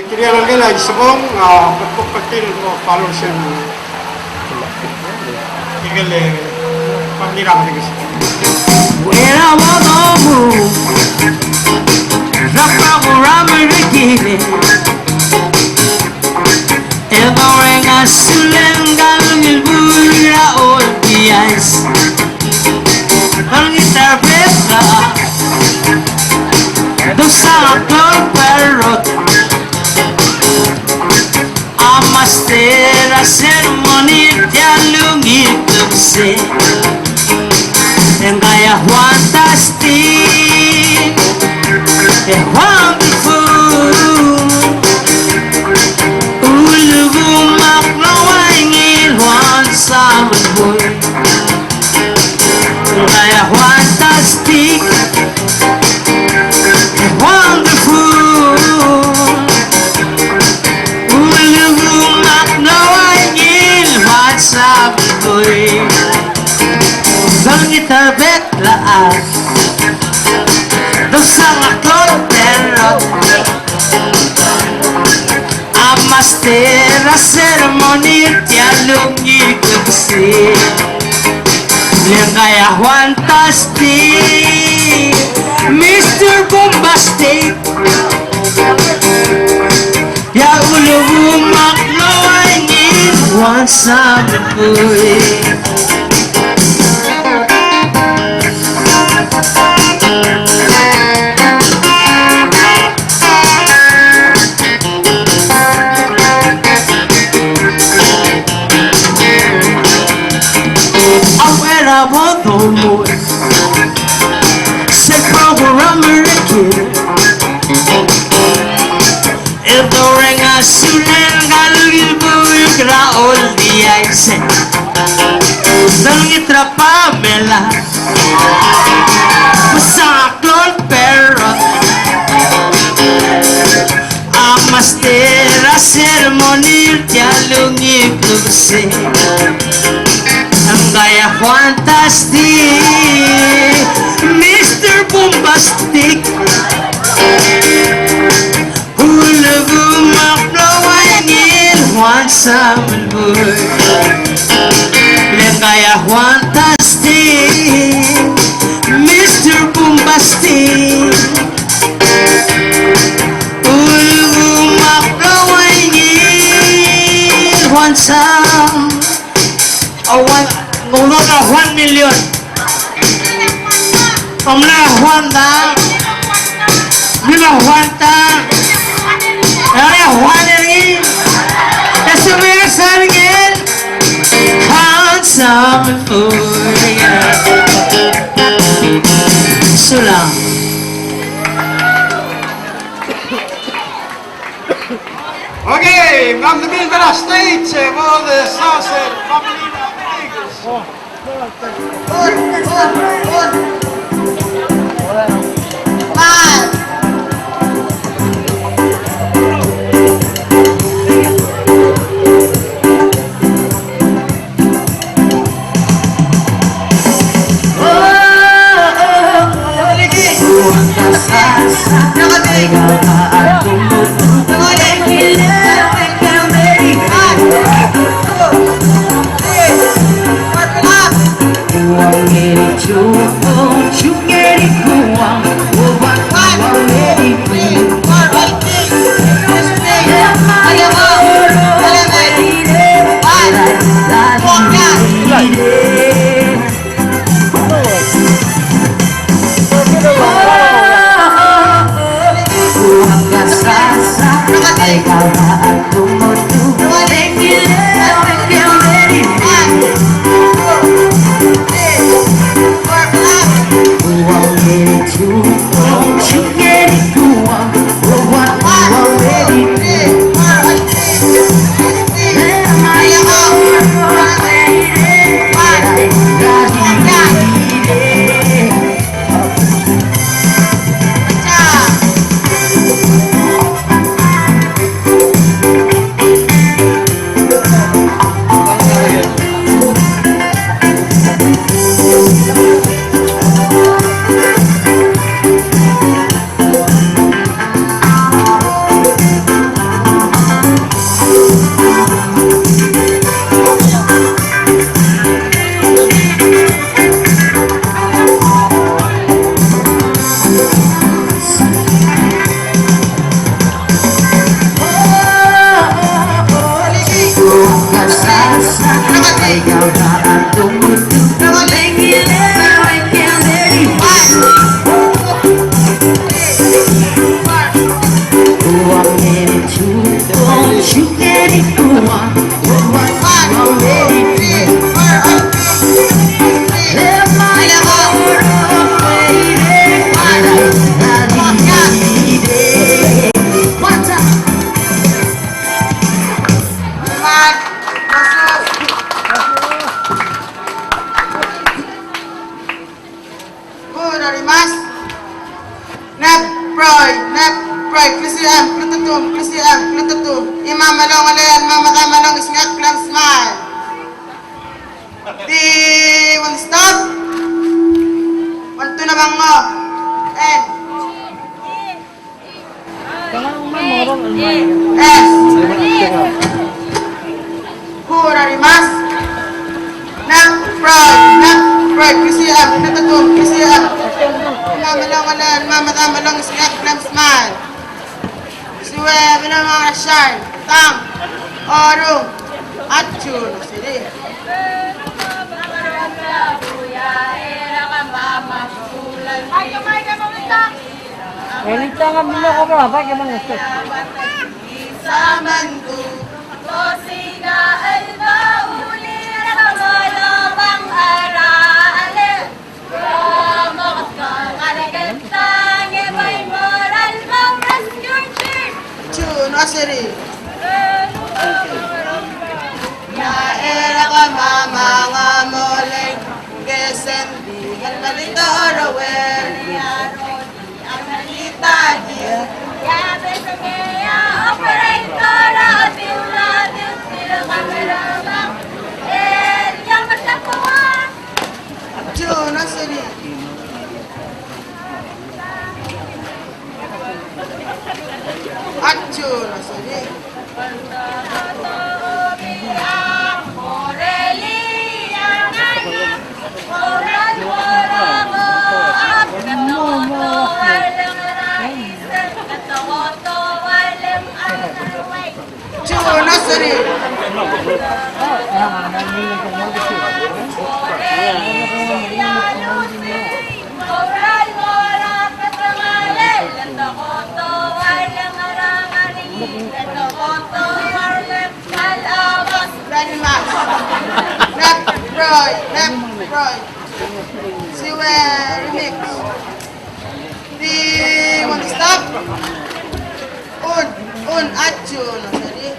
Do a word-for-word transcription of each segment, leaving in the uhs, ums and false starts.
Tirke el ngar er a Isebong, a, betok er tir el mo follow er sel, tirke el, family er a Ngerekes. Uera bo domu er a program er kid. E dorrenges a sulel ngka el ungil buil er a audience. Olengit er a bek el chad, dosang a klou el perot a master er a ceremony er tia el ungil klebesei. E ngka a fantastic, e wonderful. Ulekum a klou a ungil ensemble. Ngka a fantastic, e wonderful. Ulekum a klou a ungil ensemble. Olengit er a bek el chad, dosang a klou el perot a master er a ceremony er tia el ungil klebesei. Le ngka a fantastic, Mister Bombastic. E a ulekum a klou a ungil ensemble. A uera bo domu er sel program er kid. E dorrenges a sulel ngka el ungil buil er a audience. Olengit er a Pamela, dosang a klou el perot a master er a ceremony er tia el ungil klebesei. Ngka a fantastic, Mister Bombastic. Ulekum a klou a ungil ensemble. Le ngka a fantastic, Mister Bombastic. Ulekum a klou a ungil ensemble. A one, ng ulo er a one million. Kom mla one ta. Mla one ta. Era one er ngii. E se me sa er ngii. Handsome fool. Sulang. Okay, from the Mildura State, eh, for the Saucer family. Kuk a rimas. Nep, proi, nep, proi, klisiich, kletetum, klisiich, kletetum. Imam a longelel, me a medam a longesngek, klemsmael. Di one stop. One two na bango. En. Kuk a rimas. Nep, proi, nep, proi, klisiich, kletetum, klisiich. Me a longelel, me a medam a longesngek, klemsmael. Siwe, me a longesai. Tang, orung, atiu, seri. Elita ng mlo ko ba, ba ke mang este. Tune, a seri. Atiu, na seri. Atiu, na seri. Atiu, na seri. Nep, proi, nep, proi. Siwe remix. Di one stop. Un, un, atiu, na seri.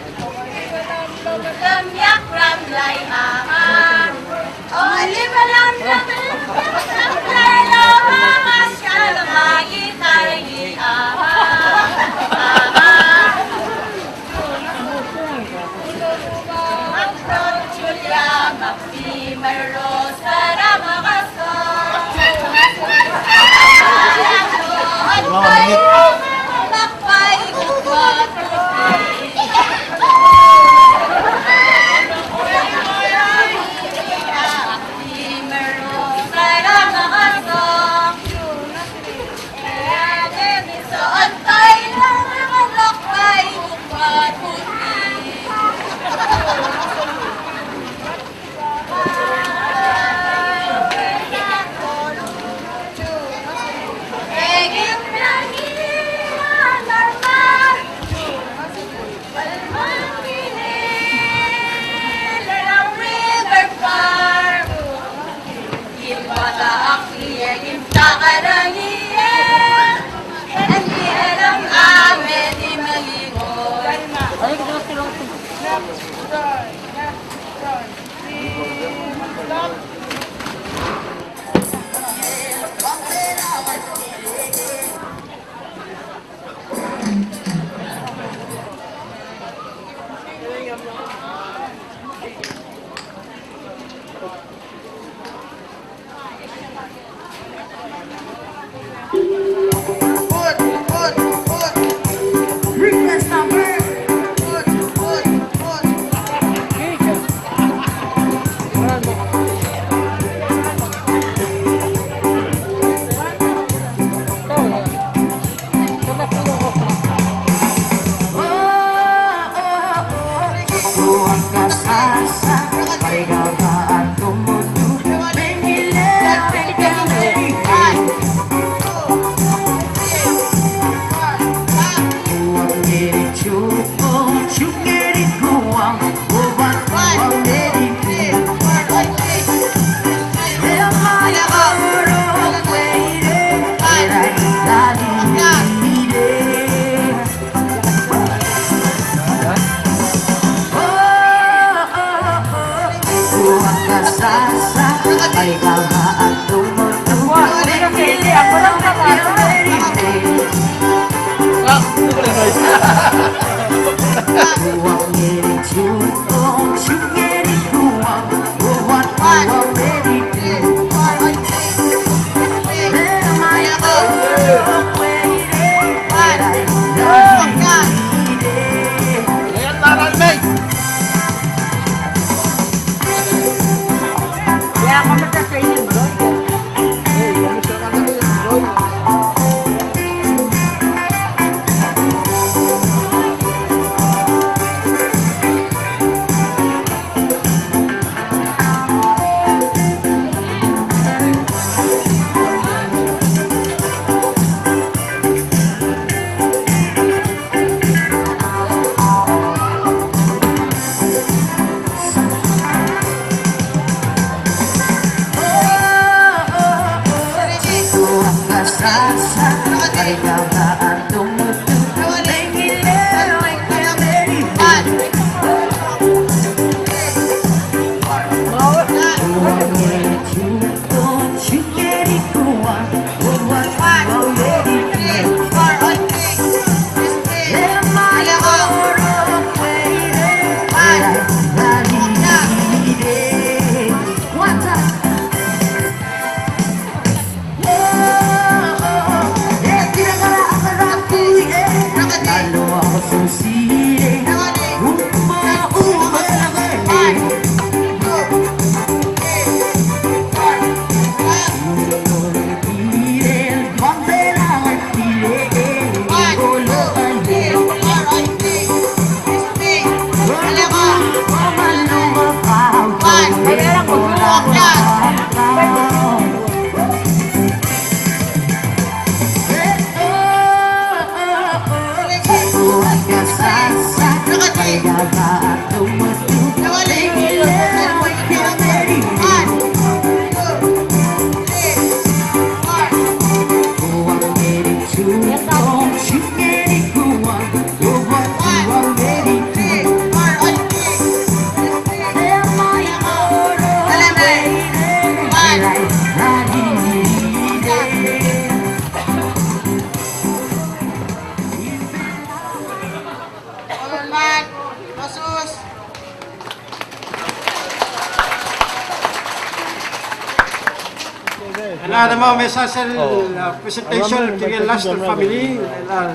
Nada más, me hace el, uh, presentation to the last family, uh,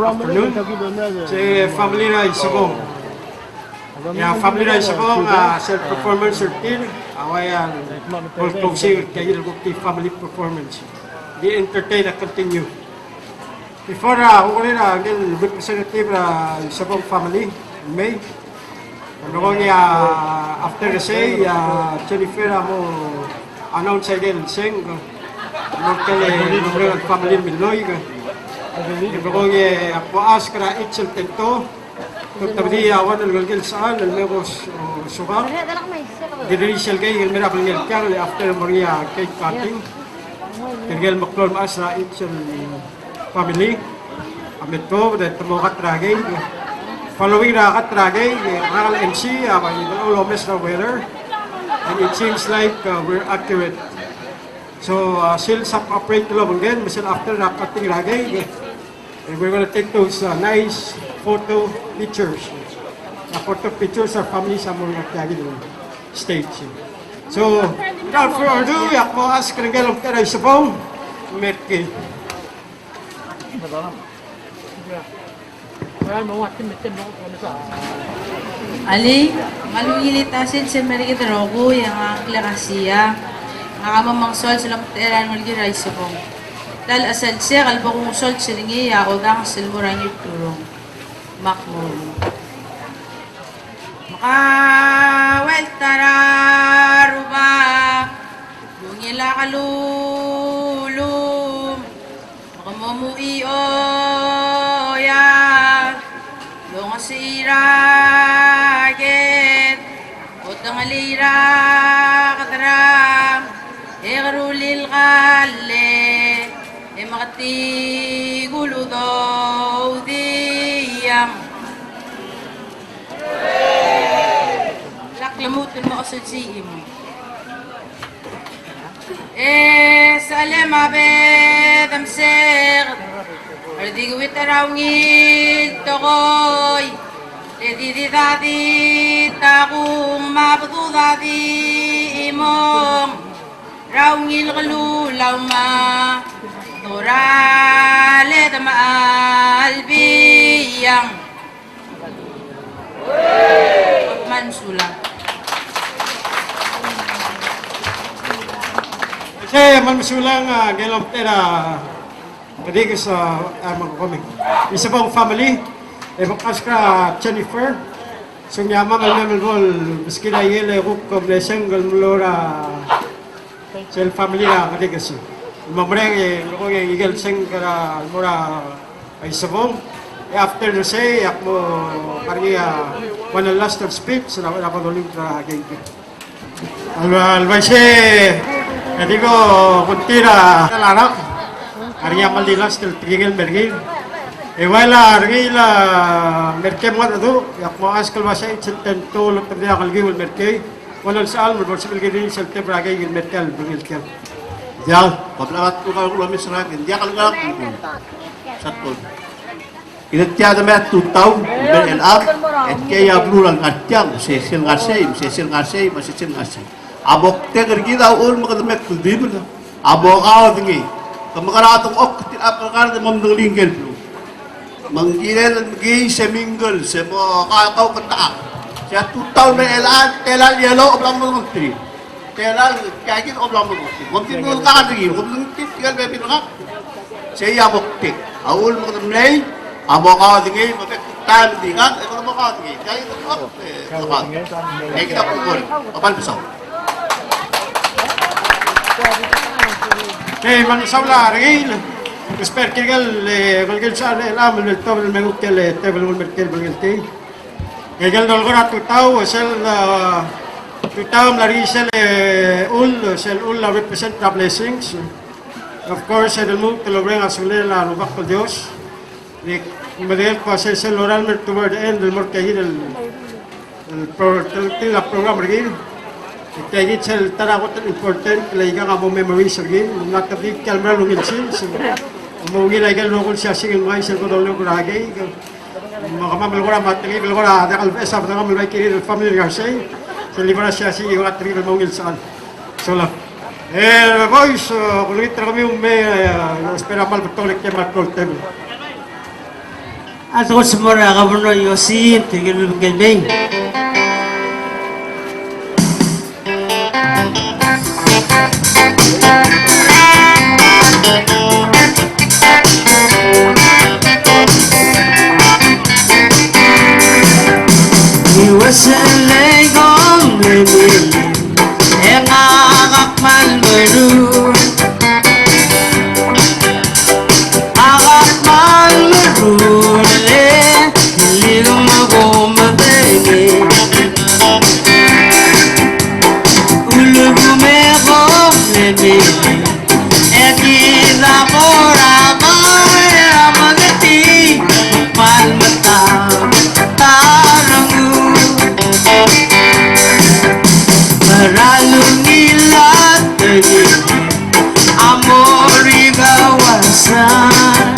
afternoon. Se family er a Isebong. Ya, family er a Isebong, uh, sel performance er tir, a ua el closing er tia el kuk family performance. The entertain a continue. Before, uh, ukerir a ngii el representative er a Isebong family, me. Ng kmo ng, uh, after the say, uh, Jennifer a mo announce a ngii el seng, uh, ng kmo ng, uh, family el milloik, uh, ng kmo ng, uh, a bo ask er a each el tento, Tabedii a one el ngelekel sechal el me bo s-, o, sugar. Dirrek sel keik el mera el ngelekel tiang, after el mo er ngii a cake cutting. Tirke el meklou el mechas er a each el family a me tuobed e te mo kat er a keik. Following er a kat er a keik, e ngak el M C a bai el omes er a weather. And it seems like, uh, we're accurate. So, uh, sel sap operate el obengkel, me sel after er a cutting er a keik. And we're gonna take those, uh, nice photo pictures. The photo pictures are families a mo er tia el stage. So, without further ado, e ak mo ask er ngii el omtechei er a Isebong, me er kid. Alii, me a ungil el tasin sel mei er kid el rokui, e ngak a Klesia. Ngak a mo mesols el omtechei er a rengelekel a Isebong. Tia el chelsel sel bo kungesols er ngii a odanges el mo er a Ngirturong. Me ak mo. Me kau el ta er a Rubak, ungil a kelulum, me ke mo muchioia, longesii er a Ikuludo udiang. Lak lmuut el mo osisiich. E sel lemabed e msek er di kuit er a ungil tekoi, e di di dadi takung mabdu dadi imong er a ungil kelulau ma dorale de ma albiang. Me ng mesulang. Sei, me ng mesulang, a, ngikel omtechei er a Kedikes, a, a, me ng kemiu. Isebong family, e mekngeltengat er a Jennifer, sel ngii a mle mei el bo el meskid a ikel kuk mle sengk el mlo er a sel family er a Kedikes. Me mereng e ng kuk ikel sengk er a mo er a Isebong. E after the sei, e ak mo ngar er ngii a one last speech er a, er a bo doliu er a kengkeng. A le, a le uaisei, e di ko kuk tir a, a rak, ngar er ngii a mle di last el tekingel el mer kid. E ua el ngar er ngii el mer kid me a du, e ak mo ask el uaisei, sel ten to el te diak el kiu el mer kid. Ua el sal, me bo lsebechel el kirir sel tebel er a keik el mer kid el bengkel. Diak, kebla a rak el kuk lomes er a keik, diak el ngar er a kuk. Sel to. Kid tia a demal tutau, me el chad, e tia a beluu el ngar tiang, me sel ngar sei, me sel ngar sei, me sel ngar sei. A moktek er kid a uchul me kede mekldibel a mo kaodengei. Ke mekerang a dengchokl er tir a kar de mo medengelii ngikel beluu. Me ng kirel el mekiis e mingle, se mo ka, kauketechakl. Se a tutau me el chad, telal yellow, a bla mo ngetirir. Telal, tia kid a bla mo ngetirir. Kom di mo ngak a dengir, kom di ngak tirke el bebil er ngak. Sei a moktek. A uchul me kede mlei, a mo kaodengei, me bek el taem el di ngar, e kede mo kaodengei. Tia kid a mo, e, kede mo kaodengei. Tia kid a kuk bo. Kmal mesaul. Ei, me ng mesaul a rengrir. Respect er tirke el, e, ngelekel sel, e, el mle tobed el me nguu tia el, e, tebel el mer tia el bengkel tia. Ngike el dolekoi er a tutau, sel, a, tutau a mla er ngii sel, e, chull, sel chull a represent er a blessings. Of course, e de lmuut el oureng a sulel a Rubak el Dios. Ng di medengei el kmo sel, sel lorael el mer toward the end el mo er tia kid el, el pro-, el, el program er kid. E tia kid sel ta er a kot el important, le ikang a mo memories er kid. Ng mla tebdii tia el mera el ungil sils. Mo ungil a ikel rokui el siasing el ngii sel bo doleokl er a keik. Me kemam el kora me a tekingek el kora diak el beches a bedengam el bai kirir el family er ngii er sei. Sel debo er a siasing e kora tekingek el mo ungil sechal. Sulang. E, boys, e, kulengit er kemiu me, e, espera kmal betok el kem er a table. A tekoi se mo er a Governor Yosi, tirke el bengkel mei. Iuesei kom mle mei, e ngak a kmal meruul. A kmal meruul e, ilikem a bo medengei. Ulekum e kom mle mei, e kid a mo er a bai er a Meketi, kmal metael a renguk. Mera el ungil a tekingek a mo er a Kauasang.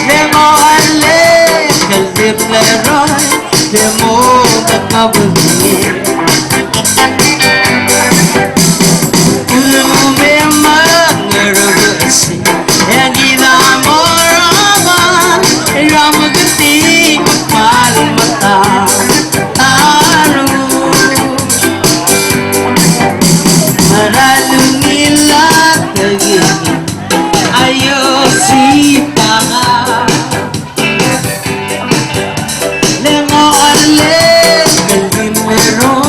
Le mo alek el di mle roi, le mo mekngit. Ulekum e mngerebesei, e kid a mo er a bai er a Meketi, kmal metael a renguk. Mera el ungil a tekingek a Yosi Panga. Le mo alek el di mle roi,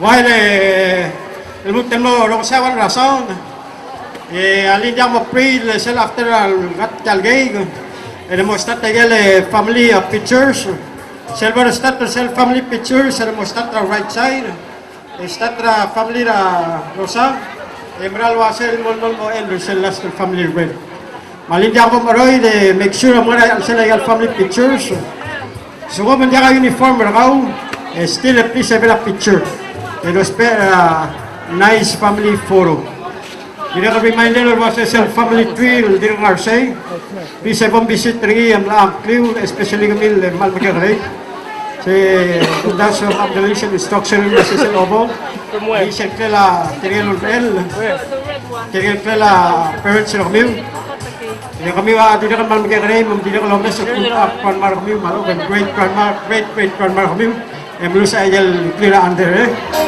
Ua el, e, el mo, el mo rokui a ua sound. E, a le ng diak mo pray, le sel after a kat el cake, e le mo start a ikel, e, family, a, pictures. Sel bo start sel family pictures, e le mo start er a right side. E start er a family er a Rosa, e mera el uase el mo, mo, mo end er sel last family er a red. Me a le ng diak bo mcheroid e make sure a mera el sel a ikel family pictures. Sekum ng diak a uniform er kau, e still please have a picture. E ousbech er a nice family photo. Dirrek el reminder el uase sel family tree el dirk ngar sei. Please e bo mvisit er ngii e mla klou, especially kemiu el kmal mekekerei. Se kumdasu a congratulation instruction el uase sel obo. Di sel klel a tirke el urrel, tirke el klel a parents er kemiu. Tirke kemiu a dirrek el kmal mekekerei, me dirrek el omes el kuk a grandma er kemiu, me a lechub e ng great grandma, great great grandma er kemiu. E mlusa a ikel clear under, e.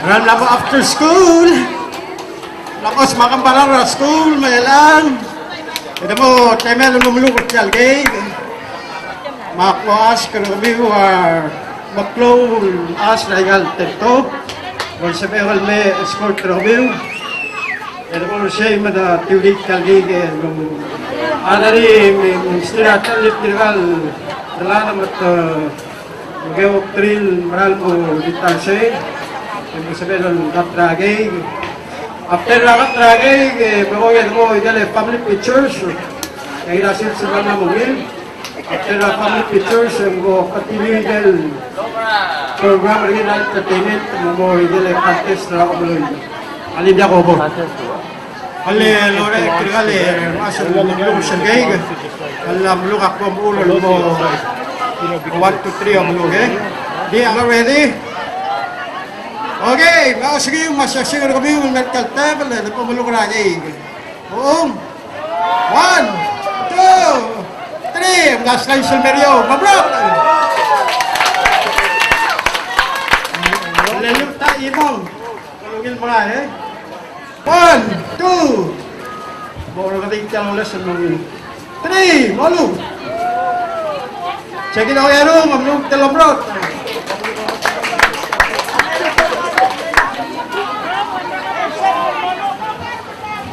Ralm lamo after school. Lamo smakambarar er a school me a chelechang. E de mo temel el mo meluk er tia el keik. Me ak mo ask er kemiu a meklou el chas er aika el tebto. Bo lsebechek el me escort er kemiu. E de mo er sei me de tiurii tia el keik e ng, a, dari, me, me, mesterir a telip tirka el delal me te Ng kuk tir el mera el mo di ta er sei, e ng sebechel el kat er a keik. After er a kat er a keik, e, me bo, e, mo, ikal family pictures. E, ngii a sils el mla mo ungil. After er a family pictures, e, ng mo continue ikal program er ngii el entertainment, me mo ikal contest er a omelui. Alii, ng diak kobor. Alii, lorreked tirka el, e, mas el meluk er sel keik. A lak meluk a kmo el mo one, two, three a meluk, e. Di, are you ready? Okay, me a osengir me a siasing er kemiu el mei er tia el tebel, e, de bo meluk er a keik. Ong. One, two, three, me a slice el meriou, me a brak. Leliu ta imong. Ungil mera, e. One, two. Bo er a kedengei tia el oles el mo ungil. Three, molu. Check it out, e a rung, me a rung tia el omrot.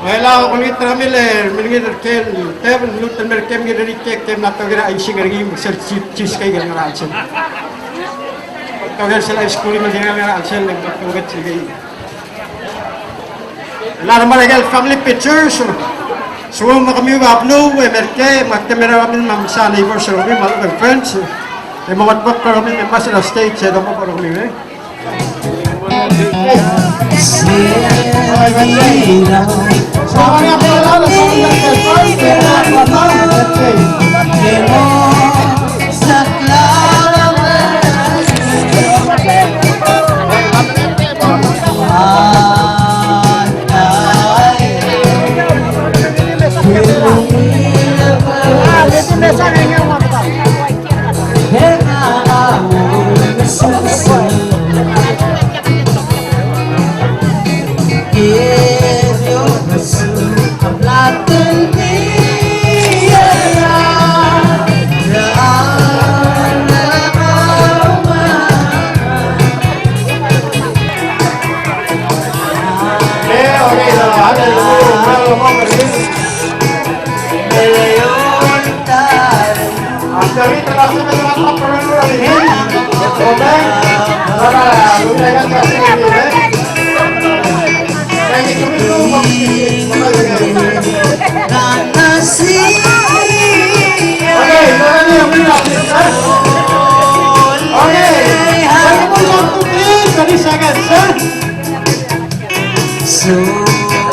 Well, a olengit er kemiu el, e, melengit er ker, tebel, lmuut el mer kem, ngii er ker, kem a toker a icing er ngii, me sel chi-, cheesecake el ngar er a chelsel. Toker sel ice cream el ngar er a chelsel, e toker sel keik. Lak mla er a ikel family pictures. Sekum kemiu a beluu e mer kei, me te mera el mla mesa neighbors er kemiu me a friends. E mo ngetmokl er kemiu me mesa er a stage e domo er kemiu, e.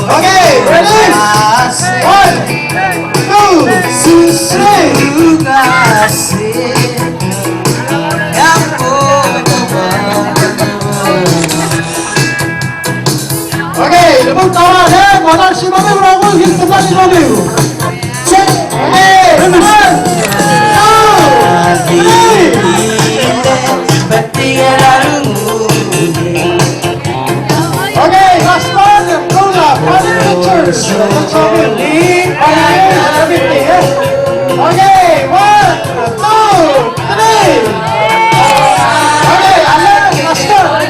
Okay, ready? One, two, three. Okay, lebo tara, e, mo er a simamiu, rokui el kid el simamiu. Check. Okay, one, two, three. Okay, last one, Lola, family pictures. Okay, everything, e. Okay, one, two, three. Okay, Alex, last one.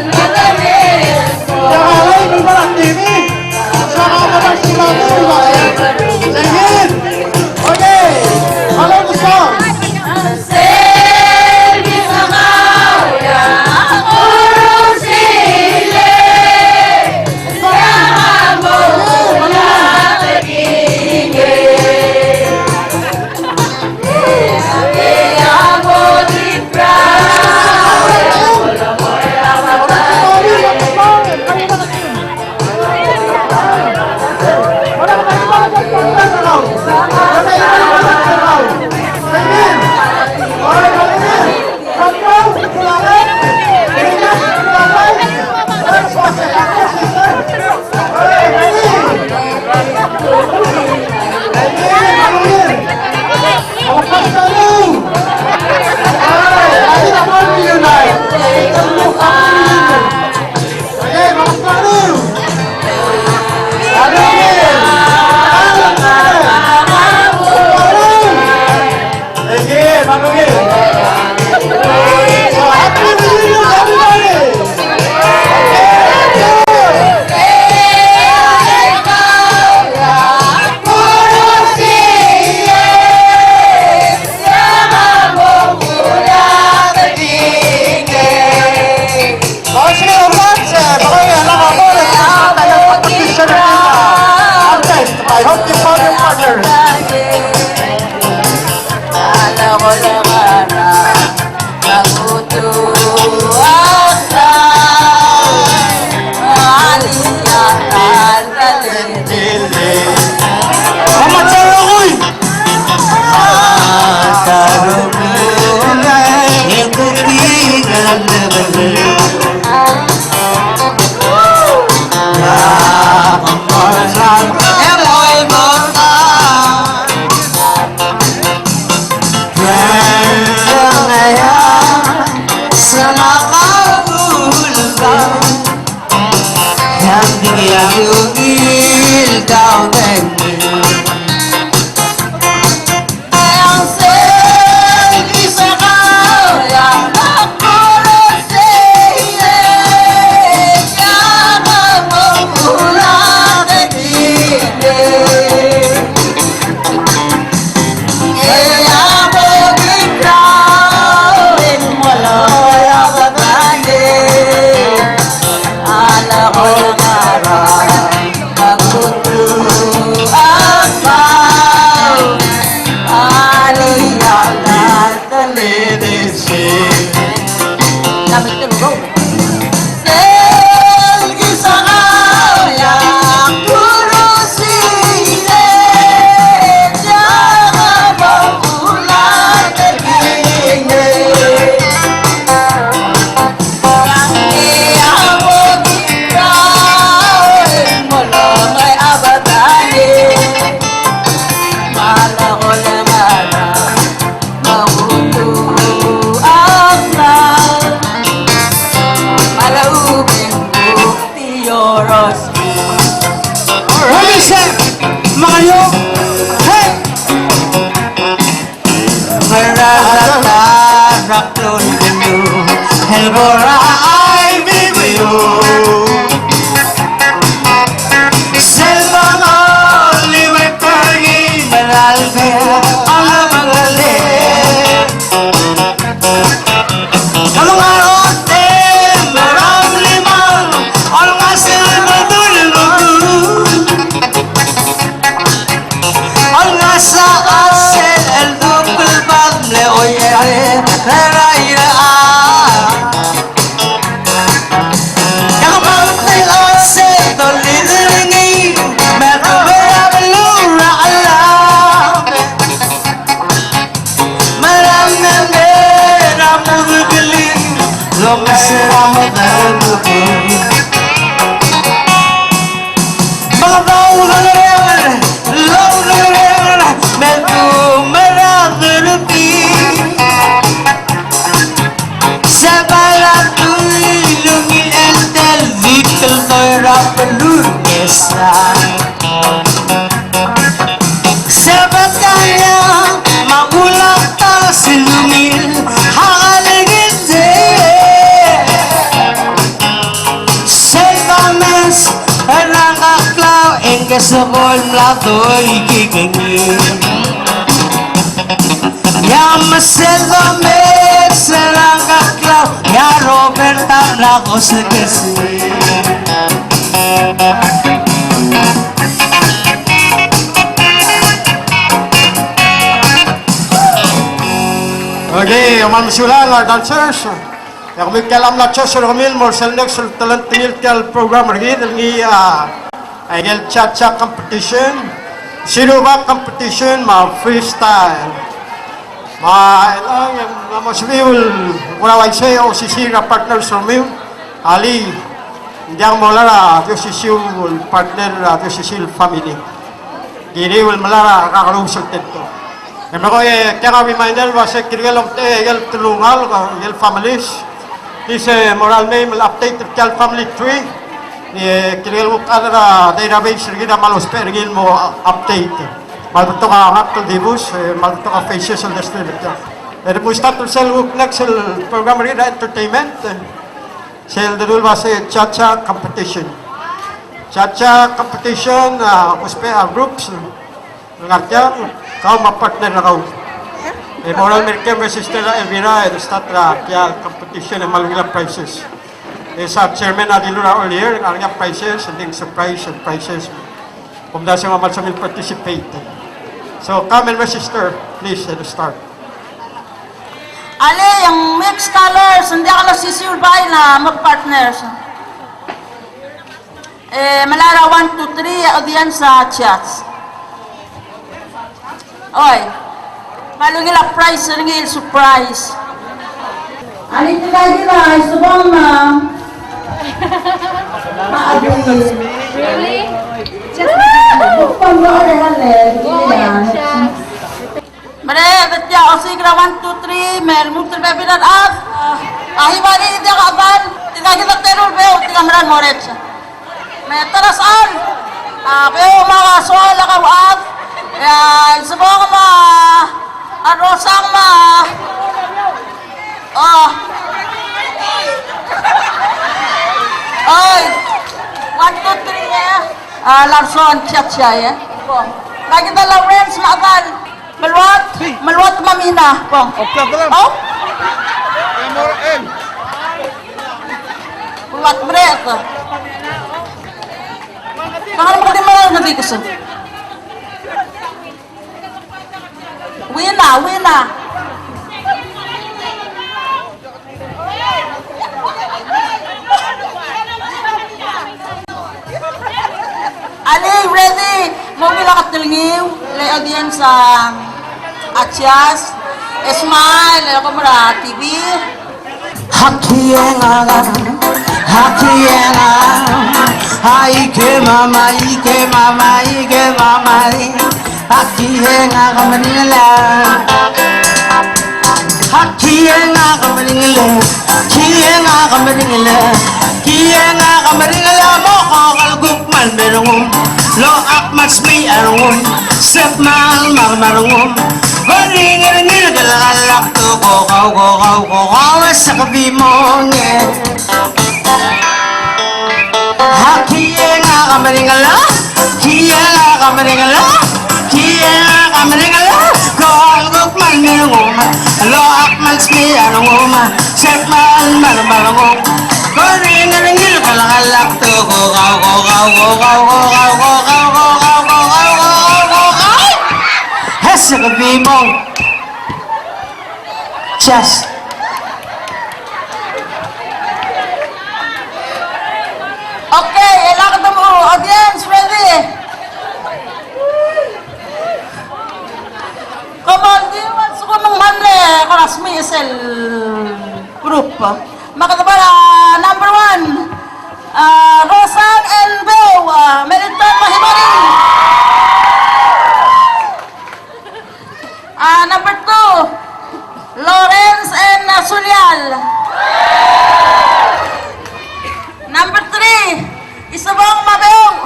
Okay, kmal mesulang our dancers. E kemiu tia el mla choes er kemiu el mo er sel next el telengtengil tia el program er kid el ngii a, a ikel cha-cha competition, siruba competition, me a freestyle. Me a, e, ng, ng mo sebechir el kora uaisei, osisiu er a partners er kemiu, alii, ng diak molar a di osisiu el partner er a di osisiu el family. Kiriu el melai er a kakerous el tento. E me ko, e, tia a reminder el uase tirke el omtechei a ikel telungalek, a ikel families, please, e, mo er a lemei me le update er tia el family tree. E tirke el kuk chad er a database er kid a kmal ousbech er ngii el mo update. Me a lebetok a ngakl el dibus, e, me a lebetok a faces el desterir er tia. E de mo start er sel kuk next el program er kid er a entertainment. Sel dedu el uase cha-cha competition. Cha-cha competition, a, ousbech a groups el ngar tiang, kau me a partner er kau. E mo er a merek e register er a Elvira, e de start er tia el competition e kmal ungil a prizes. E se el chairman a dilu er a earlier, ng ngar er ngii a prizes, e ng di surprise el prizes. Kumdasu e ng kmal soam el participate. So come and register, please, at the start. Alii, e ng mixed colors, ng diak losisiu el bai el mo partners. E melai er a one, two, three, audience, a, chats. Oi. Me a ungil a prize er ngii el surprise. Alii, tirka kid a isebong me a, me a di. Really? Buk pang lo are ale. Merek, e tia osiik er a one, two, three, me lmuut el bebil er a rechad. A Hibari, tia a chad, tirka kid a teru el beu, tirka mera el mo er a chad. Me a ta er a sechal, a, Beouch me a soal a kauchad, e a Isebong me a Rosang me a, o. Oi. One, two, three, e. A, Larson, chia, chia, e. Ko. Ngak a Lawrence me a Adal. Meluat, meluat me a Mina, ko. Okay, okay. O? Meluat merek. Kang me kede meral ngedik se. Wina, Wina. Alii, ready? Mo ungil a ketelngiu, le audience a, a chance, e smile, e kom er a T V. Hakienga, hakienga, aike mama, aike mama, aike mama. Hakienga a kemeringel. Hakienga a kemeringel. Kienga a kemeringel. Kienga a kemeringel mo ko el kuk mal merengum. Locha kmal smiich a rengum. Sel kmal mar a rengum. Ko ringel ngii el kelekall a kdu ko kau, ko kau, ko kau, e se ke bimong e. Hakienga a kemeringel, kienga a kemeringel, kienga a kemeringel, ko el kuk mal merengum, locha kmal smiich a rengum, sel kmal mar a rengum, ko ringel ngii el kelekall a kdu ko kau, ko kau, ko kau. E se ke bimong. Just. Okay, e lak dmu, audience, ready? Come on, di ua lsekum ng mle ko er a smiich sel group. Me kede bo er a number one, a, Rosang and Beouch, a, Meriton me a Hibari. Ah, number two, Lawrence and, ah, Sulial. Number three, Isebong me a Beouch.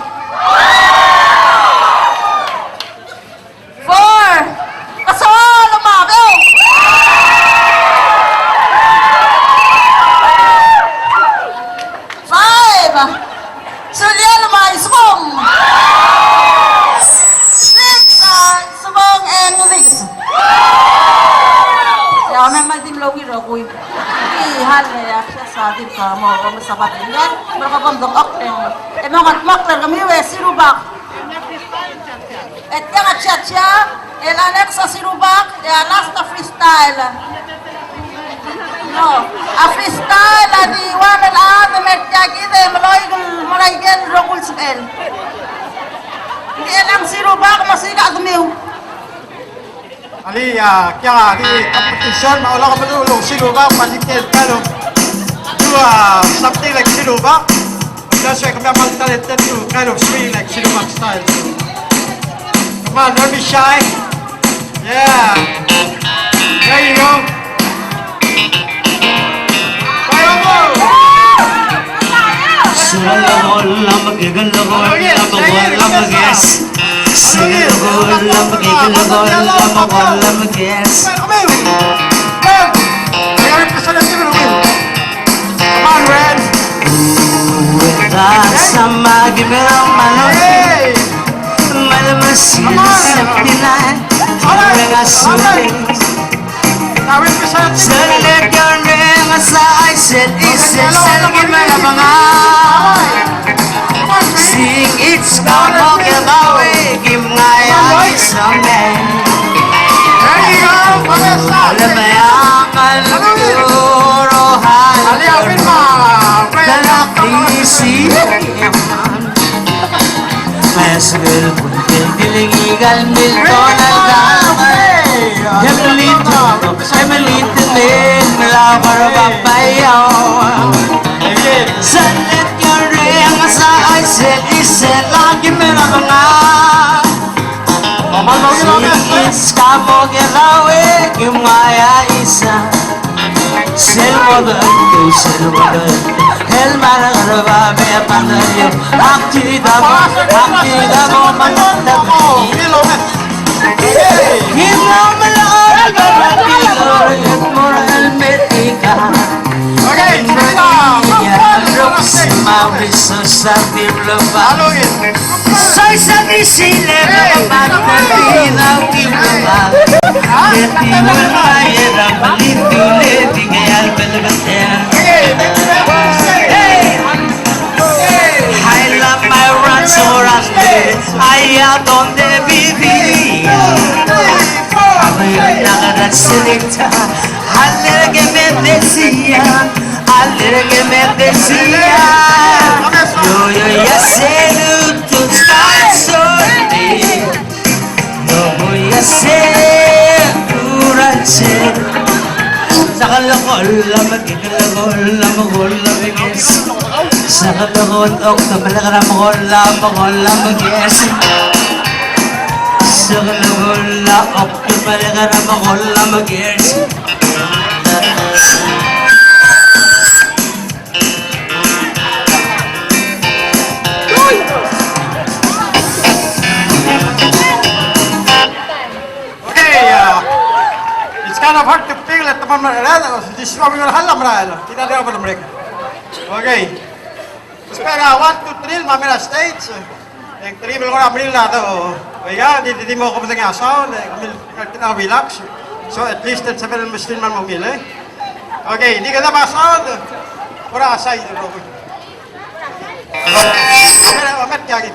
Four, Kasoal me a Beouch. Five, Sulial me a Isebong. Six, ah, Isebong and Ngedikes. Ya, me me di mlo ungil rokui. Di hal ya, sa di ka mo, mo sabat ya. Mo ka bom dong ok, eh. E mo ngat mak ler kemiu e sirubak. E tiang a chia-chia, el next a sirubak, e a last a freestyle. No, a freestyle a di ua el chad me er tia kid e melai, melai el rokui el sebechel. Ng di el ng sirubak me siik a demiu. Alii, a, tiang a di competition, me a lak bo el sirubak, me a di tia el kind of do, a, something like sirubak. That's why kemiu a kmal talented to kind of swing like sirubak style. Come on, don't be shy. Yeah. There you go. There you go. Come on, Red. Hey. Come on. All right. Come on. Sel model, sel model, el mara garba me pandario, aktidago, aktidago, mandago. Kim lo mela, el mara, el mara, el metika. Okay, Alergia, alergia, yo, yo ya sé tu, tu estás sola. No voy a ser tu ranchero. Sakalakol, lamakiklakol, lamakol, lamakes. Sakalakol, okto, malakara, makol, lamakol, lamakes. Sakalakol, okto, malakara, makol, lamakes. Okay, uh, it's kind of hard to pick, let the man, this is what we're gonna have, right? Kita dia apa mereka? Okay. Espera, one, two, three, el mei er a stage. E ng three el kora meringel a do. Oiga, di, di, di mo kemedengei a sound, e kemiu el relax. So at least el sebechel el mesterir me a ungil, e. Okay, di kede mo sound. Kora side el rokui. Oiga, omet kiakid.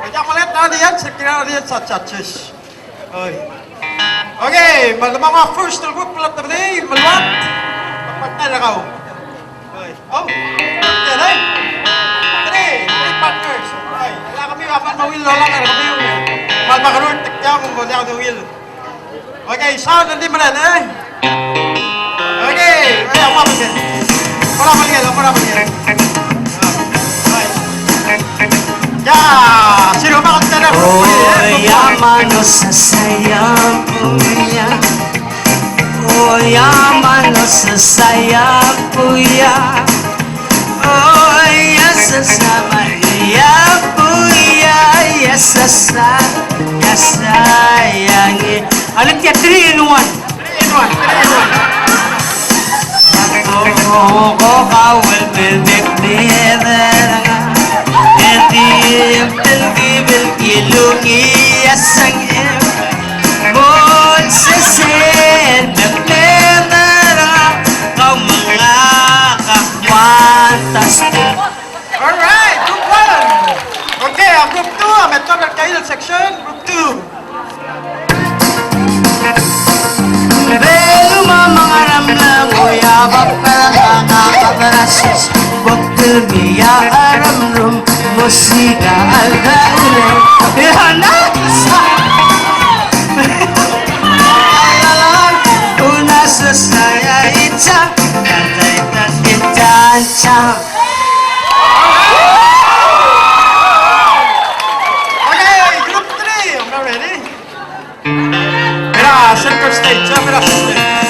Oiga, mo let audience, kira audience a judges. Oi. Okay, me a lemang a first el group el tebedii, me a luat. Partner er kau. Oi. Oh. Three, three partners. Oi. Kemiu a kmal mo ungil el olang er kemiu. Kmal mekerurt er tiang, mo diak dungil. Okay, sound el di mera, e? Okay, e, ua belkul. Kora belkul, kora belkul. Ya, sirumang a tara. Oya mano sasaya puya. Oya mano sasaya puya. Oya sasaya puya, ya sasa, ya sayangi. Alektia, three in one. Three in one, three in one. Fantastic. All right, group one. Okay, a group two, a me tobed er a Kail section, group two. Belumamangaramla, moya bakala, kakabarasis, bokemia aramrum, mosiga aldaule. Ehana. Una sasaya itsa, kata ita itsa. Okay, group three, are you ready? Mira, center stage, mira, center stage.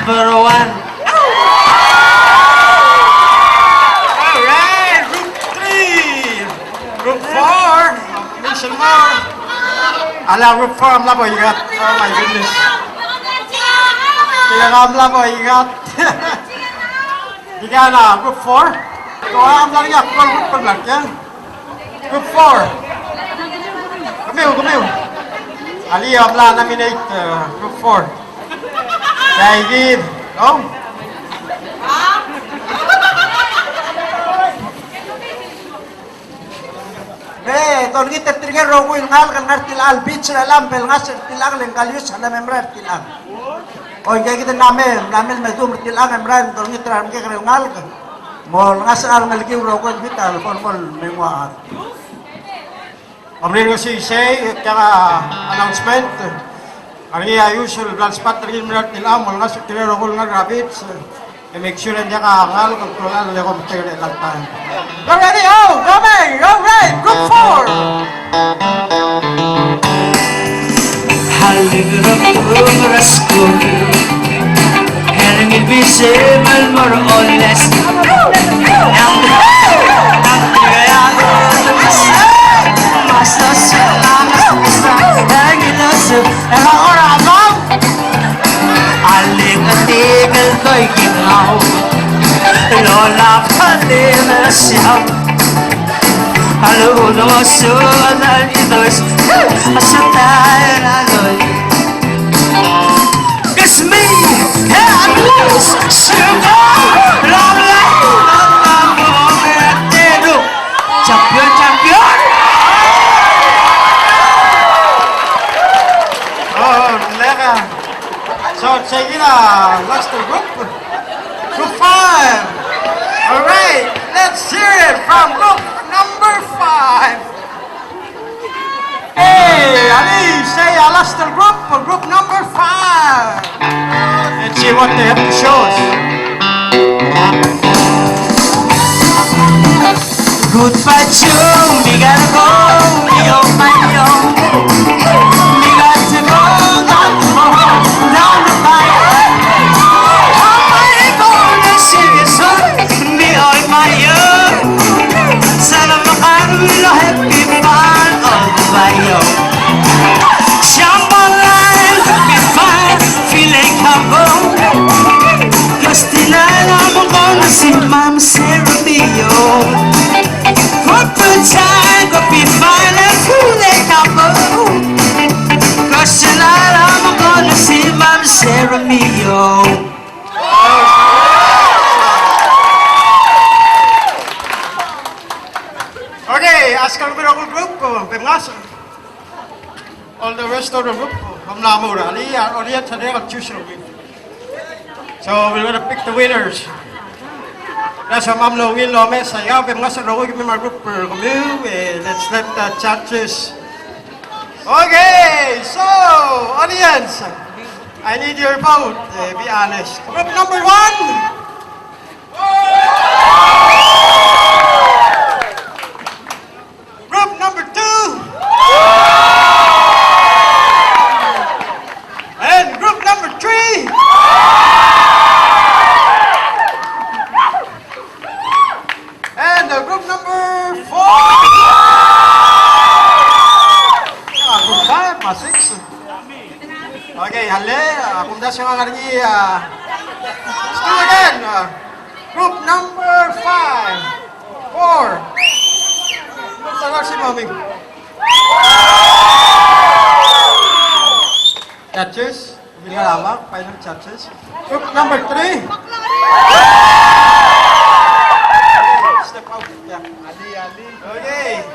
Number one. All right, group three. Group four. Mission more. Ala, group four, a mla boigat. Oh my goodness. Tia a mla boigat. Di kid a group four. Ko a mla er ngii a kuk group el mla er ngii. Group four. Kemiu, kemiu. Alii a mla nominate, uh, group four. David. Oh. E dolengit er tirke el rokui el ngalek el ngar er tilecha el beach er chelechang, me lengasech er tilecha el ngkal ius a leme merael er tilecha. O, ngke kid a mla me, mla me lemeduch er tilecha e merael dolengit er a remekekerei el ngalek. Mo lengasech er a rengelekiu el rokui el bita el kmo el mei nguu a chad. Kom kmal osiik, sei, tia a announcement. Ngar er ngii a ius el bla lspat er ngii el merael er tilecha, mo lengasech er tirke el rokui el ngar er a beach. E make sure e ng diak a ngalek el klou el eko el meteker er chelechang. Go ready, oh, go, man, go, right, group four. Champion, champion! Oh, legal. So, check it out. Last group. Group five. All right. Let's hear it from group number five. Hey, alii, sei a last group, group number five. Let's see what they have to show us. Goodbye, Joe. We gotta go. We go, my, go. We got to go. Got to go. Down the fire. How am I gonna sing a song? Me, oh, my, oh. Sana makarlo, happy fun, oh, my, oh. Jambalaya, happy fun, feel like I'm home. Cause tonight I'm gonna see Mama Sara Mio. Put the time, go be fine, and feel like I'm home. Cause tonight I'm gonna see Mama Sara Mio. Okay, ask our group, uh, Bemngas. All the rest of the group, uh, from Lamura. Alii, uh, audience, and they'll choose a winner. So we're gonna pick the winners. That's a mamlo win lo mesa. Yeah, Bemngas, uh, give me my group, uh, kemiu. Uh, let's let the judges. Okay, so, audience, I need your vote, uh, be honest. Group number one. Group number two. And group number three. And, uh, group number four. Ah, group five, ma six. Okay, hale, ah, kumdasu e ng ngar er ngii, ah, let's do again. Ah, group number five. Four. Kumdasu si Mami. Judges. Final judges. Group number three. Step out. Yeah. Ali, Ali. Okay.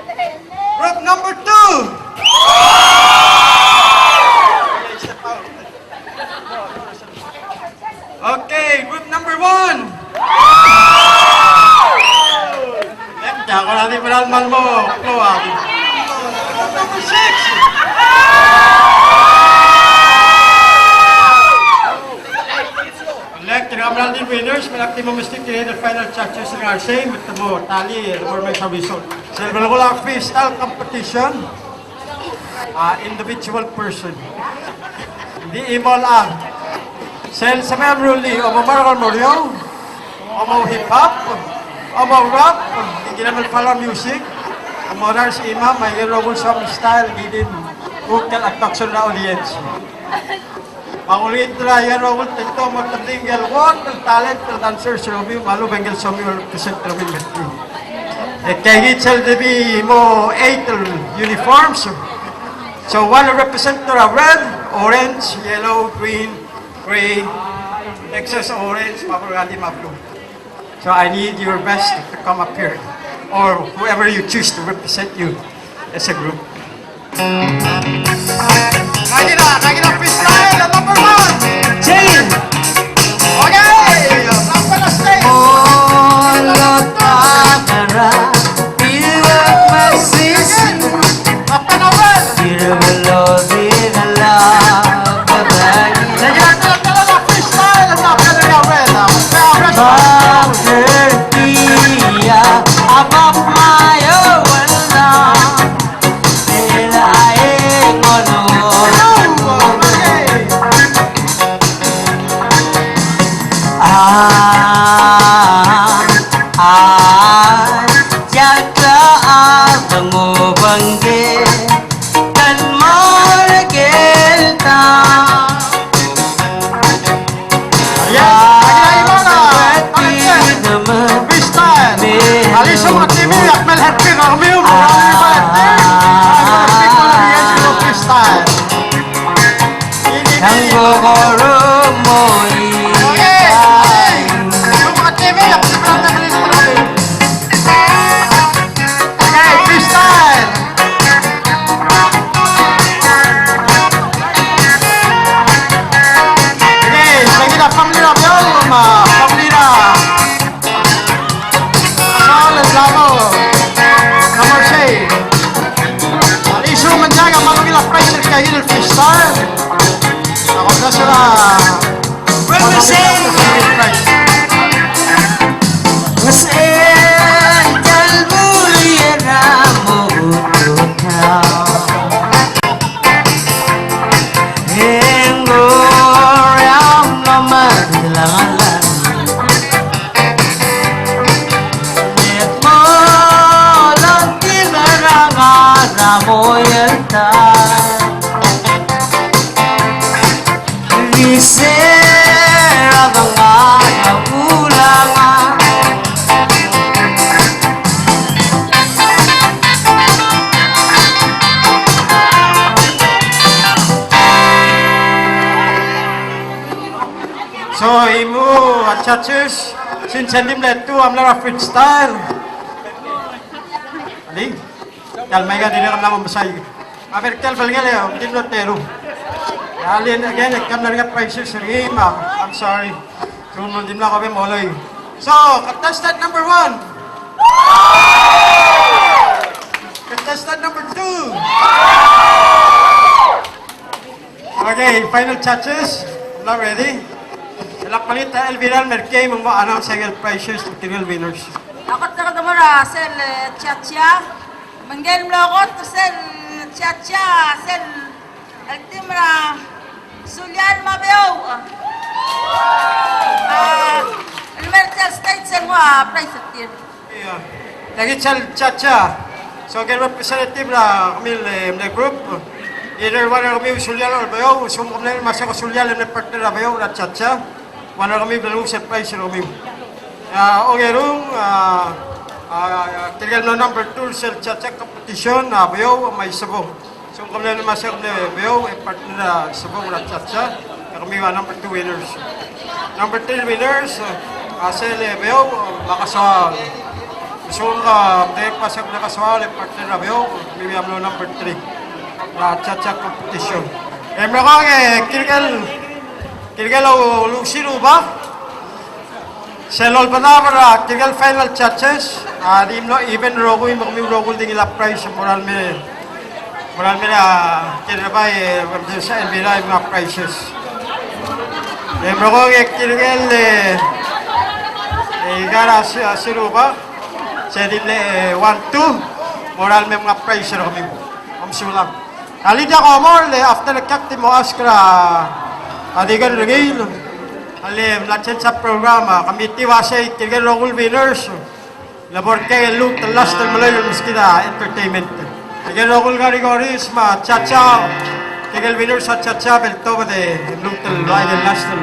Group number two. Okay, step out. Okay, group number one. Tia ko el di mera el kmal mo klou a. Number six. Elect, tirka el mera el di winners, me lak di mo mesterir tirke el final judges er a sei, me te mo tally, e te mo remei a result. Sel belkul a freestyle competition. Ah, individual person. Ng di chimo el chad. Sel sebechem el rullii, a mo merekong el mo er eou, a mo hip hop, a mo rap, ng kirem el follow music, a mo dance chimam, me aike el rokui el soam el style, ng di kuk el attraction er a audience. Me ng ulengit er a ikel rokui el tengtong, me te di ngikel word el talent el dancers er kemiu, me a lechub e ng ngikel somiu el represent er kemiu el metik. E tia kid sel debi mo eight el uniforms. So one represent er a red, orange, yellow, green, gray, Texas orange, me a burgundy, me a blue. So I need your best to come up here, or whoever you choose to represent you. As a group. Nakira, nakira freestyle, number one. Jane. Okay, number one stage. All of the Number one. Freestyle. Alii, sel mo er a T V, ak mle happy er kemiu, mo er a T V. Freestyle. Okay, okay. Sel mo er a T V, ak mle happy er kemiu. Okay, freestyle. Okay, sel kid a family er a Beouch, me a family er a Saul el Lamo. Number six. Alii, sel mo er a T V, ak mle happy er kemiu, freestyle. Ako na sera. So, e mo er a judges, since ng di mle two a mla er a freestyle. Alii. Tia el mei a dirrek el mla mo mesai. A ber tia el belngel e ng di mlo teru. Alii, again, e ng mla er ngii a prizes er ngii, me a, I'm sorry. Ng di mla ko be moloi. So, contestant number one. Contestant number two. Okay, final judges. Mla ready? Sel kmal ta el viral me er kei me ng mo announce a prizes, tirke el winners. A kot el kede mo er a sel, eh, cha-cha. Me ngii el mlo kot er sel cha-cha, sel el team er a Sulial me a Beouch. A, el mer tia el stage e ng ua prize er tir. Ia. Tia kid sel cha-cha. So, ngike el representative er kemiu el, eh, mle group. Either one er kemiu Sulial or Beouch, se kom mle ngmai a se ko Sulial el mle partner er a Beouch er a cha-cha. One er kemiu a lose el prize er kemiu. A, ongerung, a, a, tirke el mlo number two er sel cha-cha competition, a, Beouch me a Isebong. Se kom mle ngmai a se ko mle Beouch, e partner er a Isebong er a cha-cha. E kemiu a number two winners. Number three winners, a, sel Beouch, me a Kesoaol. Se kom mle ngmai a se ko mle Kesoaol, e partner er a Beouch, kemiu a mlo number three er a cha-cha competition. E merekong e tirke el Tirke el uluuchais er a rubak, sel olbedab er tirke el final judges, a di mlo even el rokui me kemiu el rokui el di ngilai a prize, mo er a leme, mo er a leme er a Kerbai, e, e, e, el mla er ngii a prizes. E merekong e tirke el, e, e, ikal a se, a se rubak, se di mle, e, one two, mo er a leme el mla er ngii a prize er kemiu. Kom sulang. Alii, diak a mo er le after e ak di mo ask er a, a di ker er ngii, a le mla change a program, a committee a uasei tirke el rokui el winners, le bo er kid el lluut el last el melai el meskid a entertainment. Tirke el rokui el categories me a cha-cha, tirke el winners er a cha-cha, bo el tobed e lluut el last el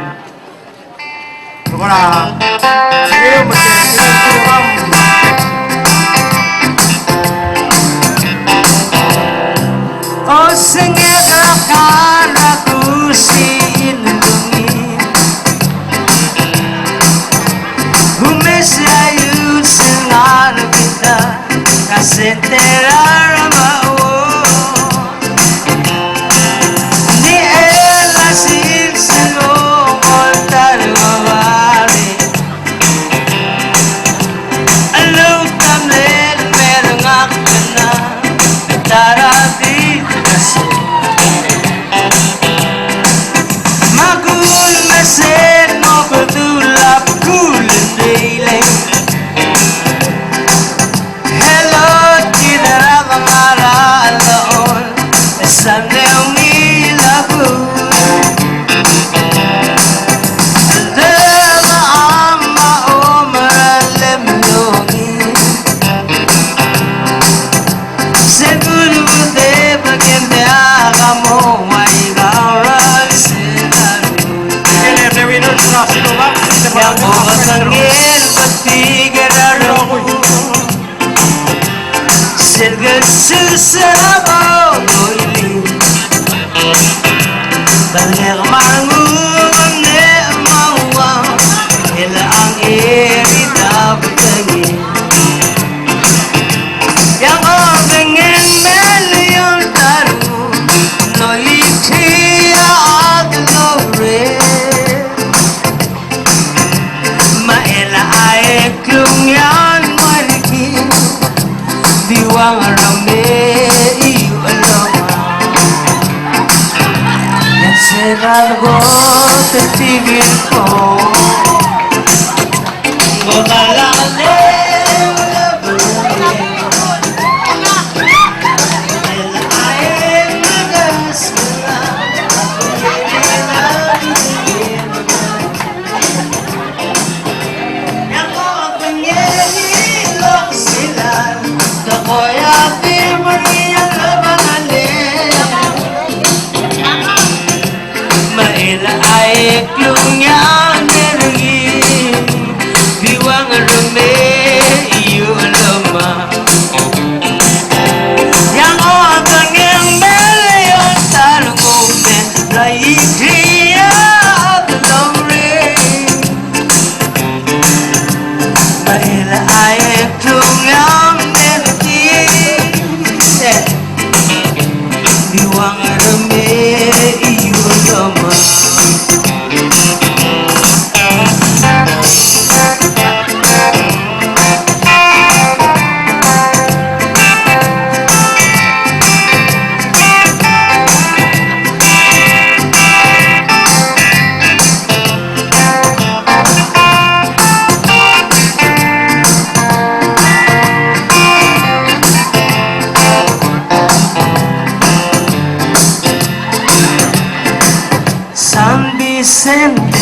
San Vicente,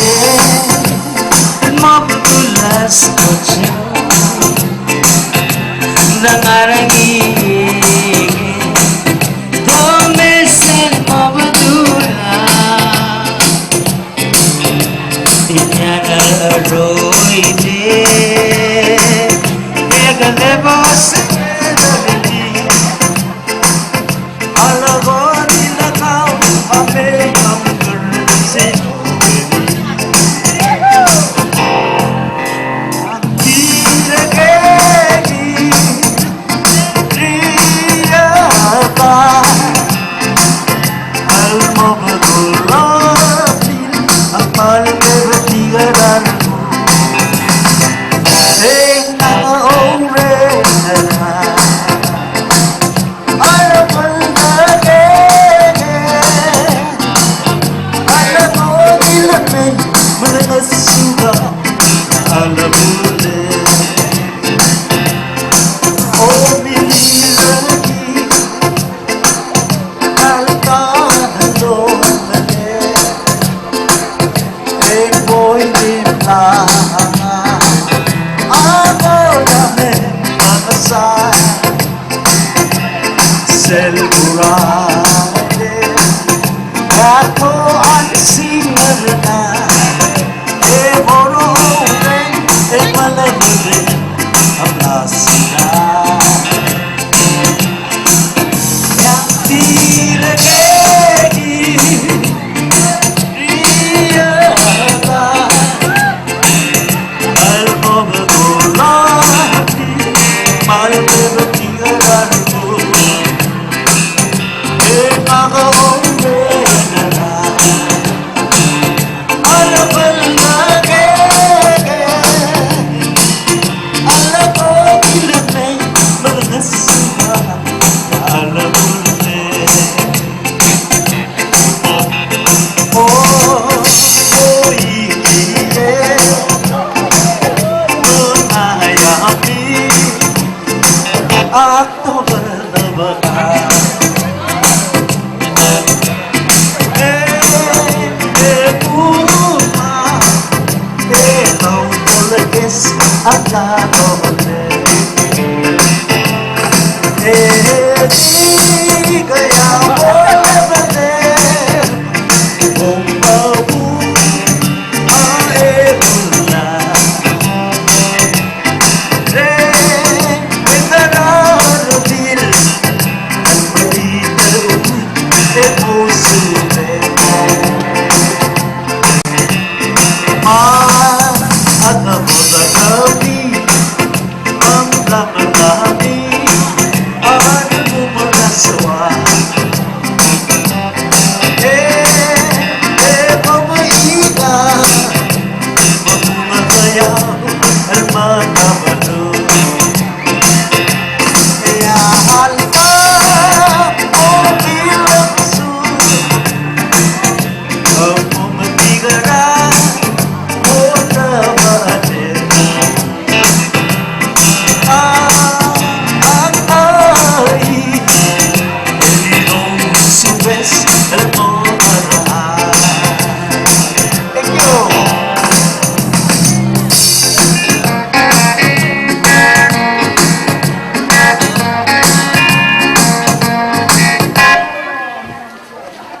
el mo bedul a skojo, ng ngar er ngii, domes el mo bedul a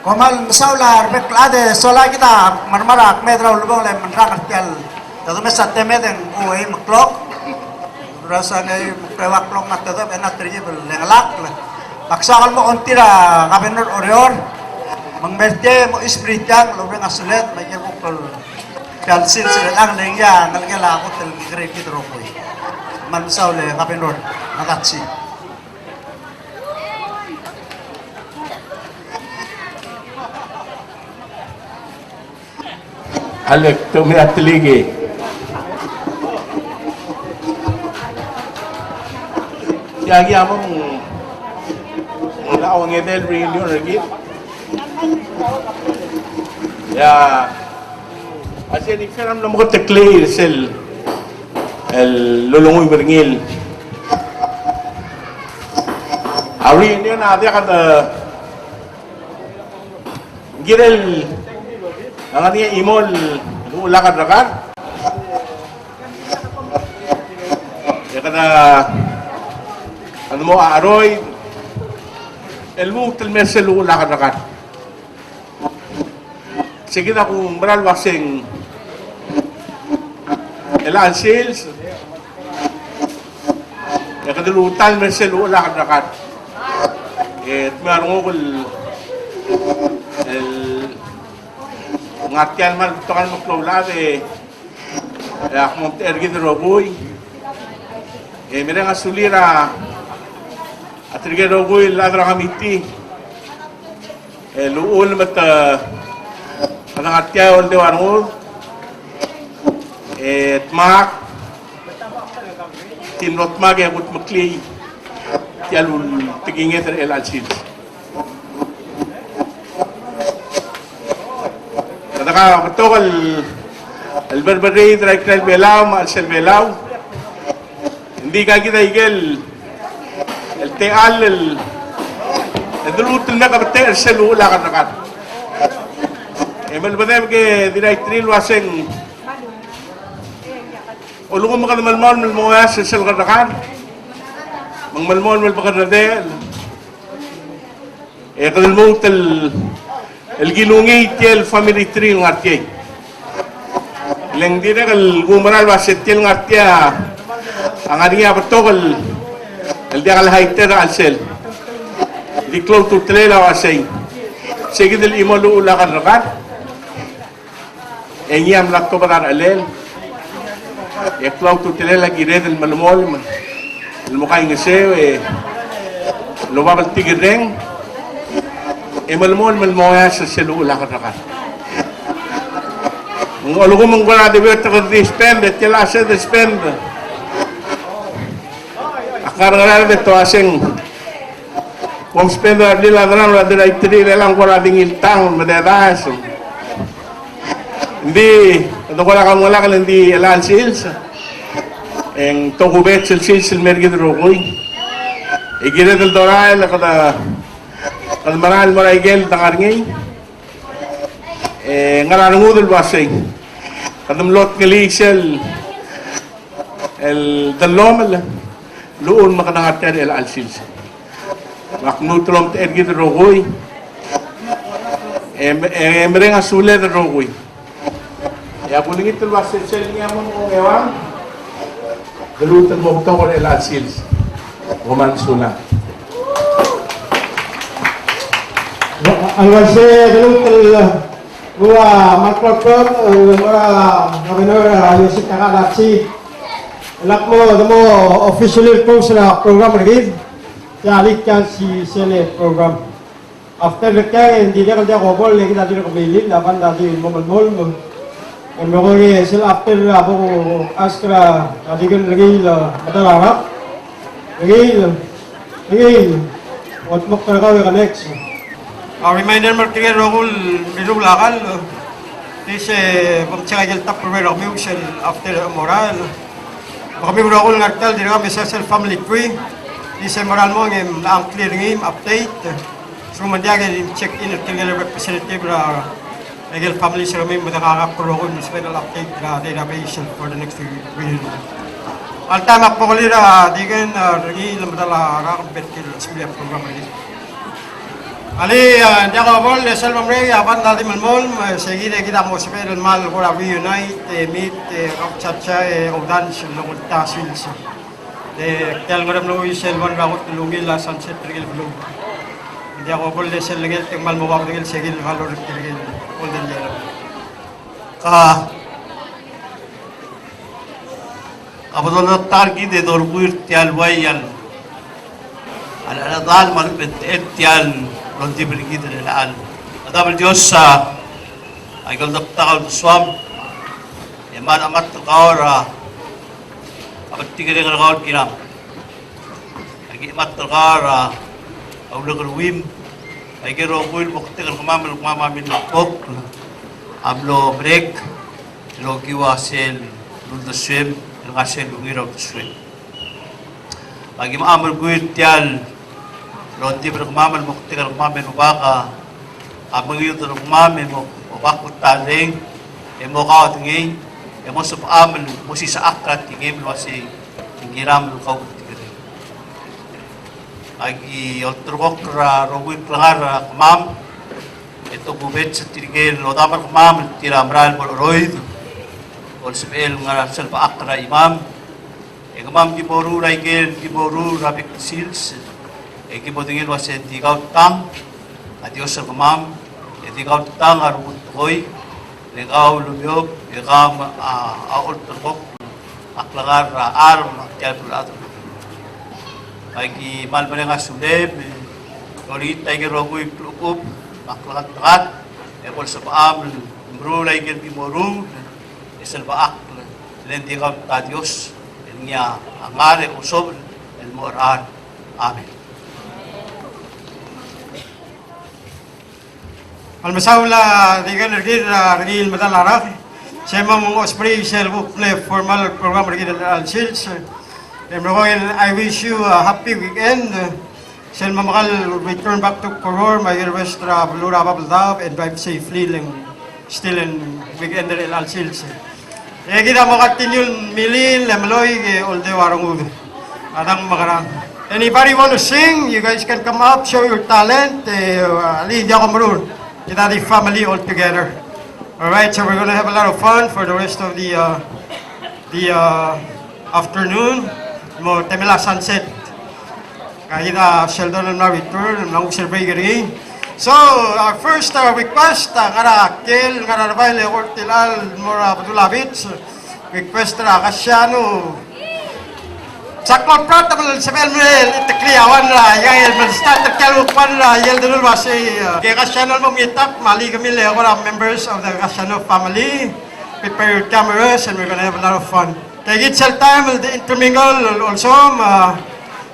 Kom kmal mesaul a rebek el chad e sola kid a mermang a kmeed er a ulebongel e mengerang er tia el, te domes a temed e ng eim o'clock. Duraos a eim, eim o'clock me a tedobech e ng terkib el chengelakl. Me ak soak el mo ongtir a Governor Oreor me ng mer tiang e mo chismerii tiang el oureng a suled me aike el kuk el tia el sils er chelechang, le ngii a ngelekel a kot el kekerei er kid el rokui. Kmal mesaul e Governor Ngakatsi. Alek, te mei a telekib. Tia, tia mong, mong a ongedei el reunion er kid. Ia. A sel di kora mlo meketeklii er sel, el lolongui er ngii el, a reunion a diak de kirel a ngar er ngii a chimo el uchul a kerrekar. E kede, kede mo cheroid el lmuut el mei er sel uchul a kerrekar. Sei kid a kuk mera el uaseng chelecha el sils e kede luut el mei er sel uchul a kerrekar. E dmeu a renguk el, el ngar tia el kmal betok el meklou el chad e E ak mo omtechei er kid el rokui. E mereng a sulir a tirke el rokui el chad er a committee el uchul me te, e, ngar tia el oldeu a rengud. E dmak, di mlo dmak e kudmeklii tia el ultekinged er chelecha el sils. Kede ka betok el, el berbereid er a ikrel Belau me a chelsel Belau. Ng di ka kid a ikel, el techall el, el deluut el mekebetech er sel uchul a kerrekar. E melebedebek e dirrek tirke el uaseng a lsekum kede melemolem el mo oeas er sel kerrekar, me ng melemolem el bekerredechel, e kede lmuut el, el kilungii tia el family tree el ngar tiang. Le ng dirrek el kumerang el uasei tia el ngar tiang a ngar er ngii a betok el, el diak el haiter er a chelsel. Di klou a ultutelel a uasei, sei kid el chimo el uchul a kerrekar. E ngii a mla tobed a rechelel. E klou a ultutelel a kired el melemolem el mo kaingeseu e loba bltikerreng e melemolem el mo oeas er sel uchul a kerrekar. Ng ulekum ng kora di betok el di spend, e tia el uasei di spend. Ak ngar er ngii a di te uaseng kom spend er a blil a delal, a delal a iterir el ng kora di ngii el tang me de daes. Ng di, kede kora kmal ngalek el ng di chelecha el sils e ng tokubets el sils el mei er kid el rokui. E kired el dorael e kede, kede merael el mo er a ikel dengar er ngii. E ngar er a rengud el uasei kede mlo tngelii sel, el dellomel el uchul me kede ngar tia er chelecha el sils. Me ak lmuut el omtechei er kid el rokui. E, e mereng a suled el rokui. E ak ulengit el uasei sel ngii a mo ongeuang, de lmuut el mo betok er chelecha el sils. Kom kmal mesulang. A uaisei de lmuut el ua Mark Lorcom, e, ua Governor, e, Yositaka Dachi. Lak mo, de mo officially close er a program er kid. Tia a di tia el sel program. After er tiang e ng dirrek el diak bo el, e kid a dirrek el milil, a band a di mo melemolem. E mo kora sel after a bo ku ask er a di ken er ngii el, a, medal a rak. Ngii, ngii. Ot mo kora kau e ka next. A reminder me tirke el rokui el mirruul a kall, di se bo mcheck a ikel Tupperware er kemiu sel after e morael. Me kemiu el rokui el ngar tia el dirkak mesa sel family tree, di se morael el mong e mla clear er ngii me update. Se ng mo diak el check in er tirke el representative er a ikel family er kemiu me de ngak el rokui el sebechel el update er a database for the next reunion. Alta me ak bo kelir a Deacon, a, er ngii el medal a rak me tir el sebechel el program er ngii. Alii, a, ng diak bo el sel bo mrei a band a di melemolem, e, se kid e kid a mo sebechel el kmal kora reunite, e, meet, e, kauchais, e, oudance el lolekoi a sils. E tia el ngerem el lluich sel bo er a kot el ungil a sunset er ker el beluu. Ng diak bo el sel lengel e te kmal mo ua bedengel se kid el valor er ker el golden yellow. Ka, ka bo doletak er kid e dorbuil er tia el uaia el, a le, a le chedal me a lechub e ng techel tia el longdibel er kid er chelechang. Chedam el Dios a, a ikel dektak a uldesuam, e mla chemat el kau er a, a betik er ngii er kau el kiram. Aki chemat el kar a ulekerreuim, aike el rokui el moktek er kemam el kemam a milekbokl a mlo merek el okiu a sel uldesuem el ngar sel ungil a uldesuem. Aki mecham el kuir tia el ongdibel er kemam el moktek er kemam el rubak a mengiud er kemam e mo, mo obak a ta el reng e mo kaodengei e mo sebecham el mo sisechakl er a tekingem el uasei ng kiram el kauketekerei. Aki olterekokl er a rokui el klengar er kemam e tokubets er tirke el odam er kemam el tir a merael el mo cheroid el sebechel ngar er a selbechakl er a chimam. E kemam ki mo ruul er aike el ki mo ruul er a bek el sils e ki mo dengei el uasei ng di kau el tang a Dios er kemam, e di kau el tang a rengul tekoi, le kau el umeob e kau a, a olterekokl a klengar er a charm er tia el beluulechad. Aki kmal mereng a sulem e olengit aike el rokui el klechubechub me a klengeltengat e bo lsebecham el meruul aike el ki mo ruul e selbechakl, le ng di kau el ta Dios el ngii a ngar e osobel el mo cherechar. Amen. Kmal mesaul a Deacon er kid er a, er ngii el medal a rak. Sel mo mengosbri sel kuk mle formal program er kid er chelecha el sils. E merekong el I wish you a happy weekend. Sel mo mekal return back to Koror, me a rest er a beluu er a Babeldaob, and drive safely, le ng still a weekend er chelecha el sils. E kid a mo continue el milil e meloi e oldeu a rengud. A dang mekerang. Anybody want to sing? You guys can come up, show your talent. E, alii, diak omeruul. Kid a di family all together. All right, so we're gonna have a lot of fun for the rest of the, uh, the, uh, afternoon. Mo temel a sunset. Kid a Sheldon el mla return, el mla nguu sel break er ngii. So, our first, uh, request, uh, ngar er a Kel, ngar er a Rebail e Kortilal, mo er a Bedul a Beach. Request er a Kasiano. Sakmo prat el sebechel el mle tekli a one er a, ia el mle start er tia el one er a, ia el delul uasei, uh, ke Kasiano el mo meet up, me alii kemiu el kora members of the Kasiano family. Prepare your cameras and we're gonna have a lot of fun. Kid sel taem el di intermingle also, me a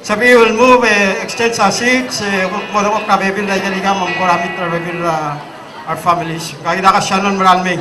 sebechiu el move e exchange a seats, e kuk mo dengchokl a bebil er a ikal ikang me ng kora meet er a bebil er a, our families. Kid a Kasiano el mera el mei.